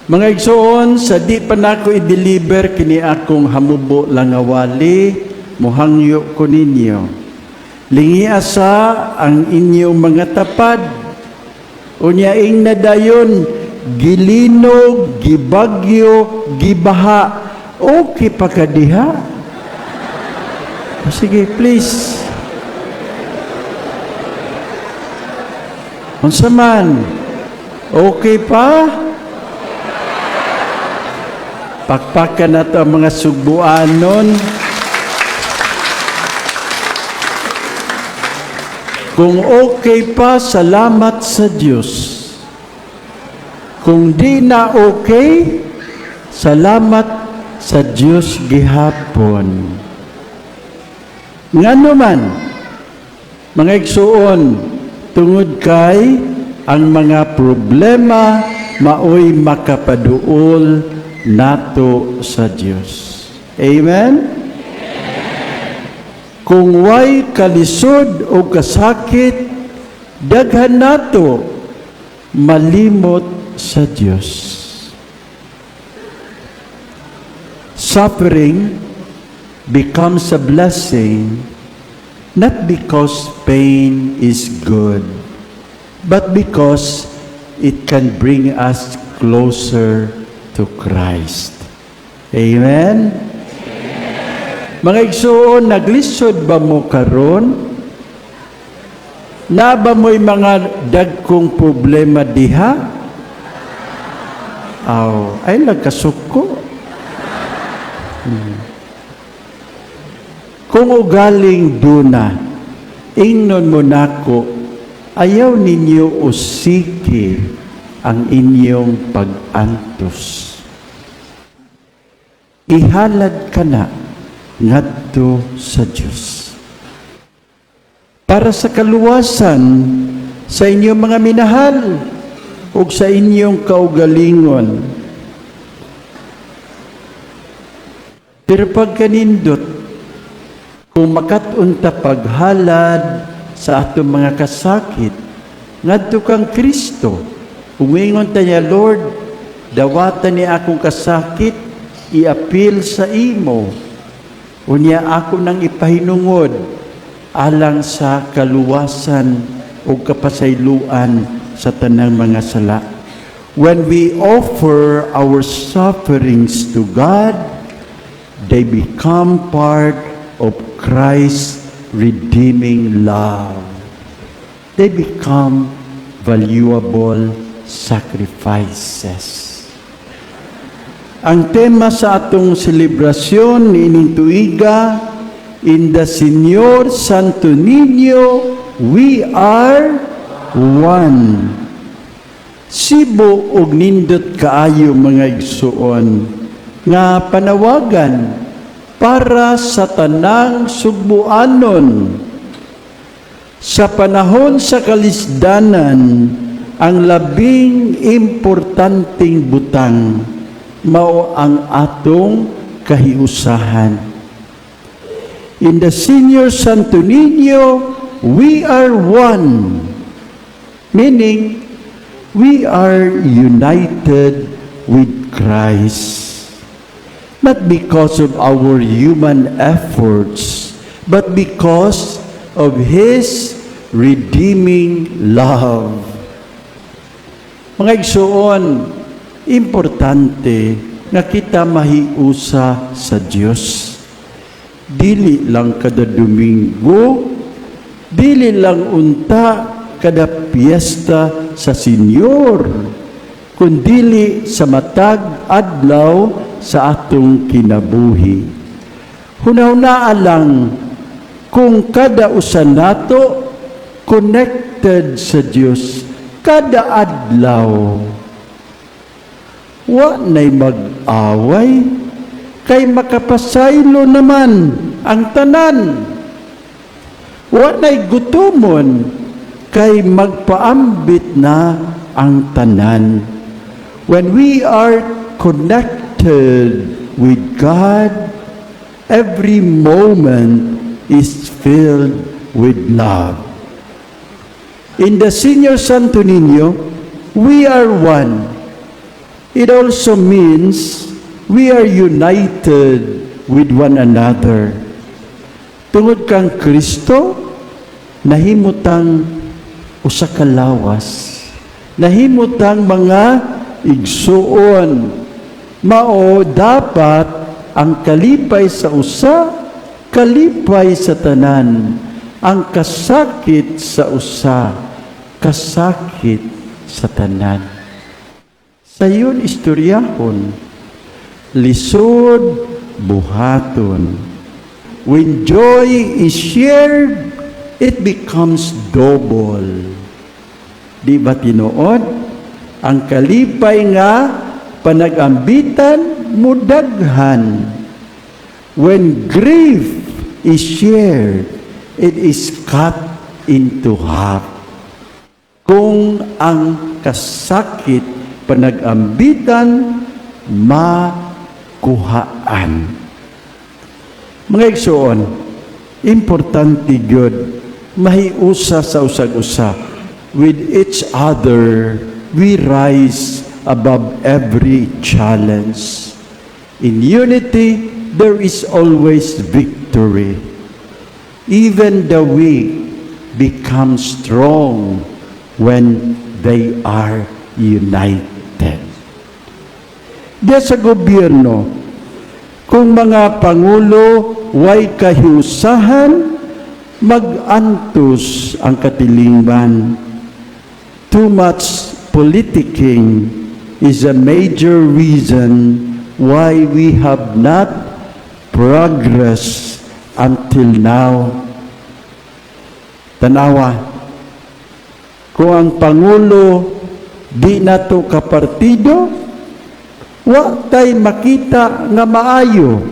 Mga igsoon, sa di pa nako i-deliver kini akong hamubo lang nga wali, muhangyo ko ninyo. Lingia sa ang inyong mga tapad. Unya ingna dayon, gilinog, gibagyo, gibaha. Okay pa ka diha? Sige, please. Unsa man? Okay pa? Pakpakan nato ang mga sugbuanon. Kung okay pa, salamat sa Diyos. Kung di na okay, salamat sa Diyos gihapon. Ngano man, mga igsuon, tungod kay ang mga problema maoy makapaduol nato sa Dios. Amen? Kung way kalisod o kasakit, daghan nato malimot sa Dios. Suffering becomes a blessing not because pain is good, but because it can bring us closer to Christ. Amen? Mga igsuon, naglisod ba mo karon? Naa ba mo'y mga dagkong problema diha? Aw, ay nagkasuko. Kung ugaling duna, ingnon mo nako, ayaw ninyo usiki ang inyong pag-antos. Ihalad ka na ngadto sa Dios. Para sa kaluwasan sa inyong mga minahal ug sa inyong kaugalingon. Pero pagkanindot, kung makat-on ta paghalad sa atong mga kasakit, ngadto kang Kristo, umingon ta niya, "Lord, dawatan ni akong kasakit, iapil sa imo. Unya ako nang ipahinungod alang sa kaluwasan o kapasayloan sa tanang mga sala." When we offer our sufferings to God, they become part of Christ's redeeming love. They become valuable sacrifices. Ang tema sa atong selebrasyon niining tuiga, "In the Señor Santo Niño, we are one." Sibo og nindot kaayo, mga igsuon, nga panawagan para sa tanang sugbuanon. Sa panahon sa kalisdanan, ang labing importanteng butang mao ang atong kahiusahan. In the Señor Santo Niño, we are one. Meaning, we are united with Christ. Not because of our human efforts, but because of His redeeming love. Mga igsuon, importante nga kita mahiusa sa Dios. Dili lang kada Domingo, dili lang unta kada piyesta sa Senyor, kundili sa matag adlaw sa atong kinabuhi. Hunahunaa lang kung kada usa nato connected sa Dios kada adlaw. Wa na'y mag-away kay makapasaylo naman ang tanan. Wa na'y gutumon kay magpaambit na ang tanan. When we are connected with God, every moment is filled with love. In the Señor Santo Niño, we are one. It also means we are united with one another. Tungod kang Kristo, nahimutang usa ka lawas. Nahimutang mga igsuon. Mao dapat ang kalipay sa usa, kalipay sa tanan. Ang kasakit sa usa, kasakit sa tanan. Sayon istoryahon, lisod buhaton. When joy is shared, it becomes double. Di ba tinuod? Ang kalipay nga panagambitan, mudaghan. When grief is shared, it is cut into half. Kung ang kasakit panagambitan, makuhaan. Mga igsoon, importante gyud mahiusa sa usag-usa. With each other, we rise above every challenge. In unity, there is always victory. Even the weak become strong when they are united. Diya sa gobyerno, kung mga pangulo way kahiusahan, mag-antos ang katilingban. Too much politicking is a major reason why we have not progressed until now. Tanawa, kung ang Pangulo di nato kapartido, wa tay makita nga maayo.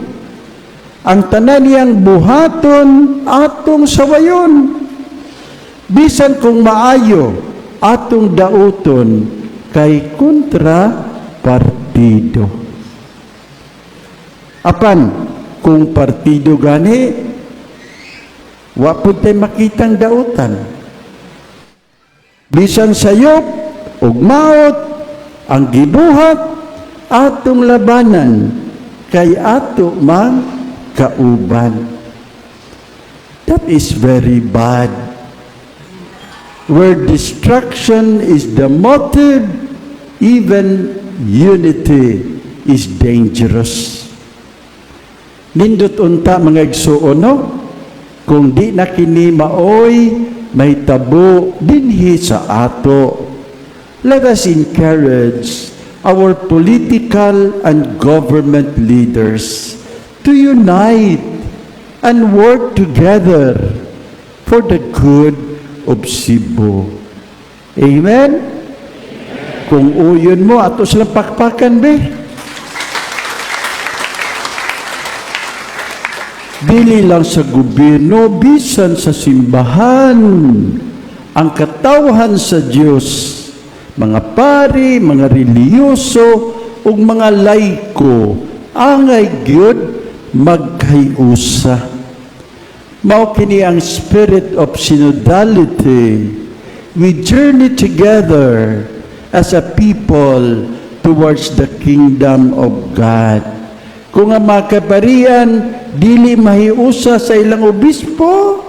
Ang tanan niyang buhaton, atong sawayon. Bisan kung maayo, atong dauton kay kontra partido. Apan kung partido gani, wa pud tay makitang dautan. Bisan sayop ug maot ang gibuhat, atong labanan kay ato mang kauban. That is very bad. Where destruction is the motive, even unity is dangerous. Nindot unta, mga igsuon, no? Kung di na kini maoy may tabo dinhi sa ato. Let us encourage our political and government leaders to unite and work together for the good of Cebu. Amen? Kung uyon mo, ato silang pakpakan, be. Dili lang sa gobyerno, bisan sa simbahan, ang katawhan sa Dios, mga pari, mga relihiyoso, ug mga laiko, angay gyud magkahiusa. Mao kini ang spirit of synodality. We journey together as a people towards the kingdom of God. Kung ang mga kaparian dili mahiusa sa ilang obispo,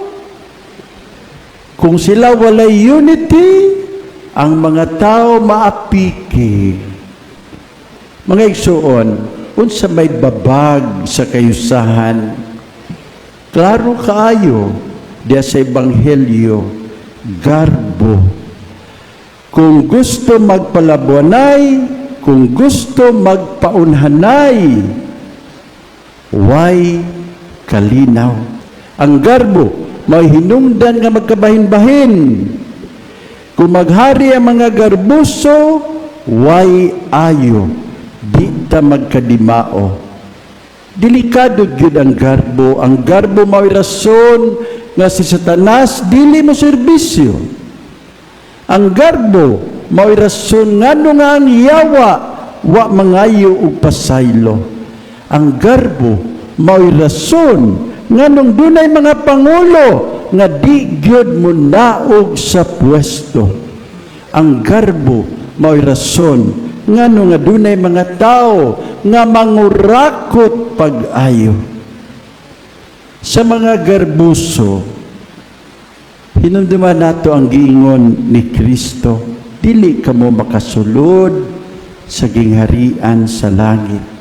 kung sila walay unity, ang mga tao maapiki. Mga igsuon, unsa may babag sa kayusahan? Klaro kaayo diya sa Ebanghelyo, garbo. Kung gusto magpalabwanay, kung gusto magpaunhanay, way kalinaw. Ang garbo, may hinungdan nga magkabahin-bahin. Kung maghari ang mga garboso, way ayo, di ta magkadimao. Delikado gyud ang garbo. Ang garbo mao'y rason nga si Satanas dili mo serbisyo. Ang garbo mao'y rason ngano nga ang yawa wa mangayo og pasaylo. Ang garbo mao'y rason nganong dunay mga pangulo nga di gyud mo naog sa pwesto. Ang garbo mao'y rason Ngano nga dunay mga tao nga mangurakot pag-ayo. Sa mga garbuso, hinumduman nato ang giingon ni Kristo, "Dili kamo makasulod sa gingharian sa langit."